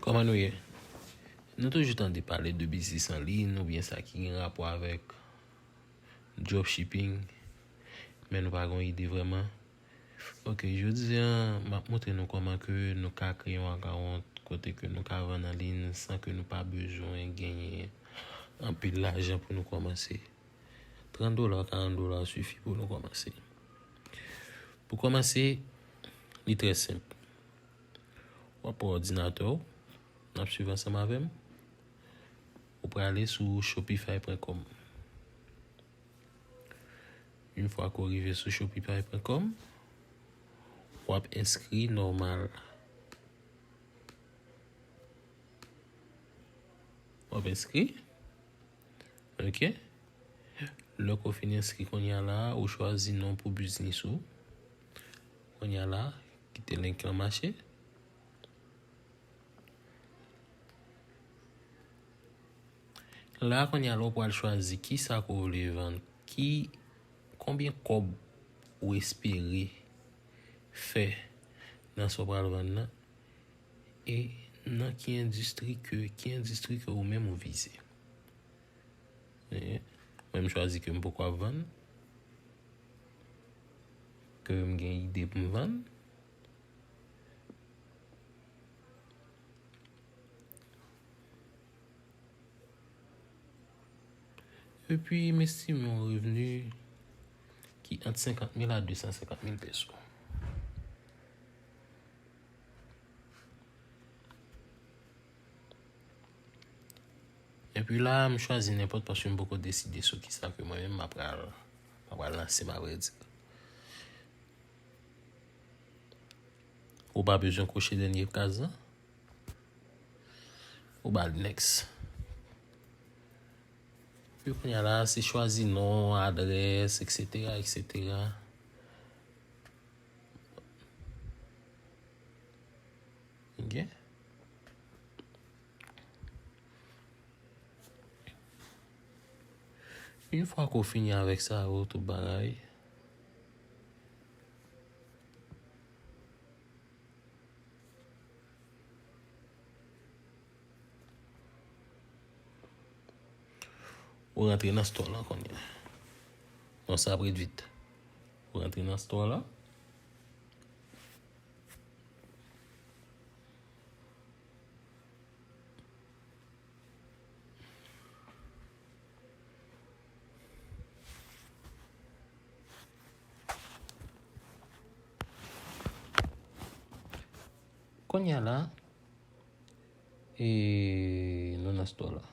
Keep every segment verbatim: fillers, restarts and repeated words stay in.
Kòman nou ye? Nou toujou tande pale de biznis an liy oubyen sa ki gen rapò avèk dropshipping, men nou pa gen yon ide vrèman. Ok, jodi a, m ap montre nou kòman ke nou ka kreye yon akawont kote ke nou ka vann an liy san ke nou pa bezwen genyen anpil lajan pou nou kòmanse. Trant dola, karant dola sifi pou nou kòmanse. Pou kòmanse, li trè senp. W ap pran òdinatè w, n ap swiv ansanm avè m. Ou prale sou shopify pwen kòm. Yon fwa ke w rive sou shopify pwen kòm, w ap enskri nòmal. W ap enskri. Ok. Lè ke w fin enskri kounye a la, ou chwazi non pou biznis ou. Kounye a la, kite link lan mache. La, kounye a la, ou pral chwazi kisa ke w vle vann, ki, konbyen kòb ou espere fè nan sa w pral vann nan, e nan ki endistri ke, ki endistri ke ou menm ou vize. E, mwen, m chwazi ke m poko ap vann, ke m gen ide pou m vann. Epi, m estime yon revni ki ant senkant mil a de san senkant mil peso. Epi la, m chwazi nenpòt paske m poko deside sou kisa ke mwen menm m ap pral, m ap pral lanse m, avrèdi. Ou pa bezwen koche dènye kaz lan. Ou ba l next. Epi kounye a la, se chwazi non, adrès, et cetera, et cetera. Ok. Yon fwa ke w fini avèk sa yo, tout bagay, ou rantre nan store lan kounye a. Bon, sa ap ret vit. Ou rantre nan store lan. Kounye a la, e, nou nan store la.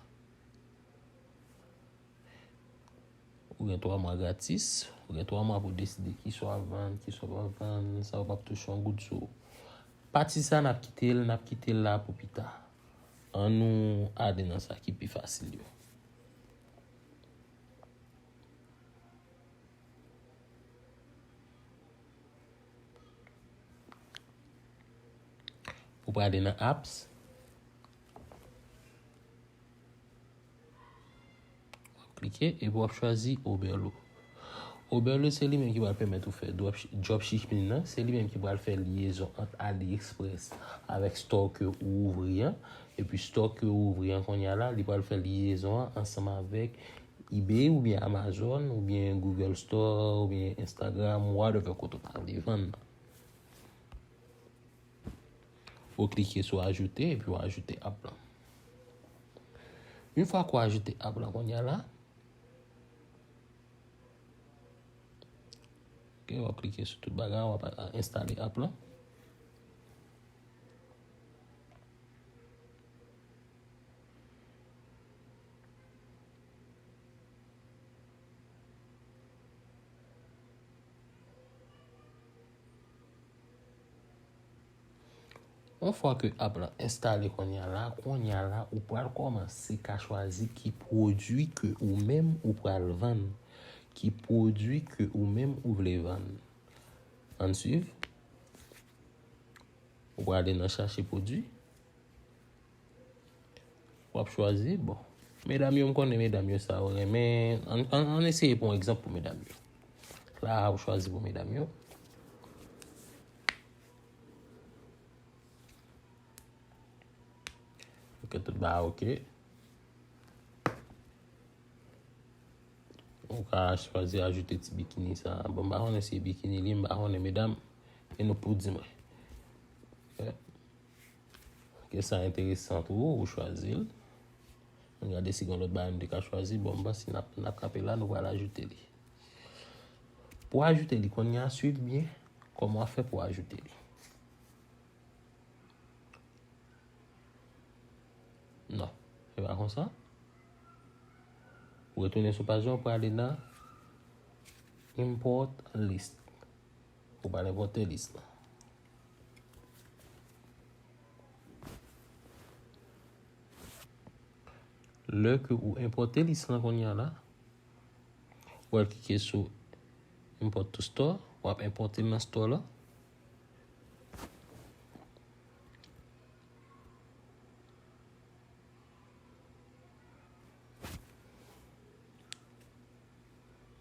Ou gen twa mwa gratis. Ou gen twa mwa pou deside kisa w ap vann, kisa w p ap vann, sa yo p ap touche yon goud sou ou. Pati sa, n ap kite l, n ap kite l la pou pita. Ann nou ale nan sa ki pi fasil yo. Ou prale nan apps. W ap klike epi w ap chwazi Oberlo. Oberlo se li menm ki pral pèmèt ou fè drop, dropshipping nan. Se li menm ki pral fè lyezon ant AliExpress avèk store ke ou ouvri an. Epi store ke ou ouvri an kounye a la, li pral fè lyezon an ansanm avèk eBay oubyen Amazon oubyen Google Store oubyen Instagram, whatever kote w ta vle vann nan. Ou klike sou ajoute epi w ajoute app lan. Yon fwa ke w ajoute app lan kounye a la, ok, w ap klike sou tout bagay, w ap enstale app lan. Yon fwa ke app lan enstale kounye a la, kounye a la, ou pral kòmanse ka chwazi ki pwodui ke ou menm ou pral vann, ki pwodui ke ou menm ou vle vann. Ann swiv. Ou prale nan chache pwodui. W ap chwazi, bon. Medam yo, m konnen medam yo sa yo renmen. Ann, ann, ann eseye pran yon egzanp pou medam yo. La, ou chwazi pou medam yo. Ke tout bagay oke. Ou ka chwazi ajoute ti bikini sa. Bon, m pa konnen si e bikini li, m pa konnen, medam, e nou pou di mwen. Ok. Ke sa enteresan pou ou, ou chwazi l. Ann gade si gen lòt bagay nou te ka chwazi. Bon, m panse n ap, n ap kanpe la, nou pral ajoute li. Pou ajoute li, kounye a, swiv byen kòman w ap fè pou ajoute li. Non, se pa konsa. Ou retounen sou paj la, ou prale nan Import List. Ou pral enpòte lis lan. Lè ke ou enpòte lis lan kounye a la, ou al klike sou Import to Store, w ap enpòte l nan store la.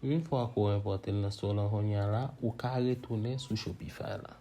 Yon fwa ke w enpòte l nan store lan kounye a la, ou ka retounen sou Shopify la.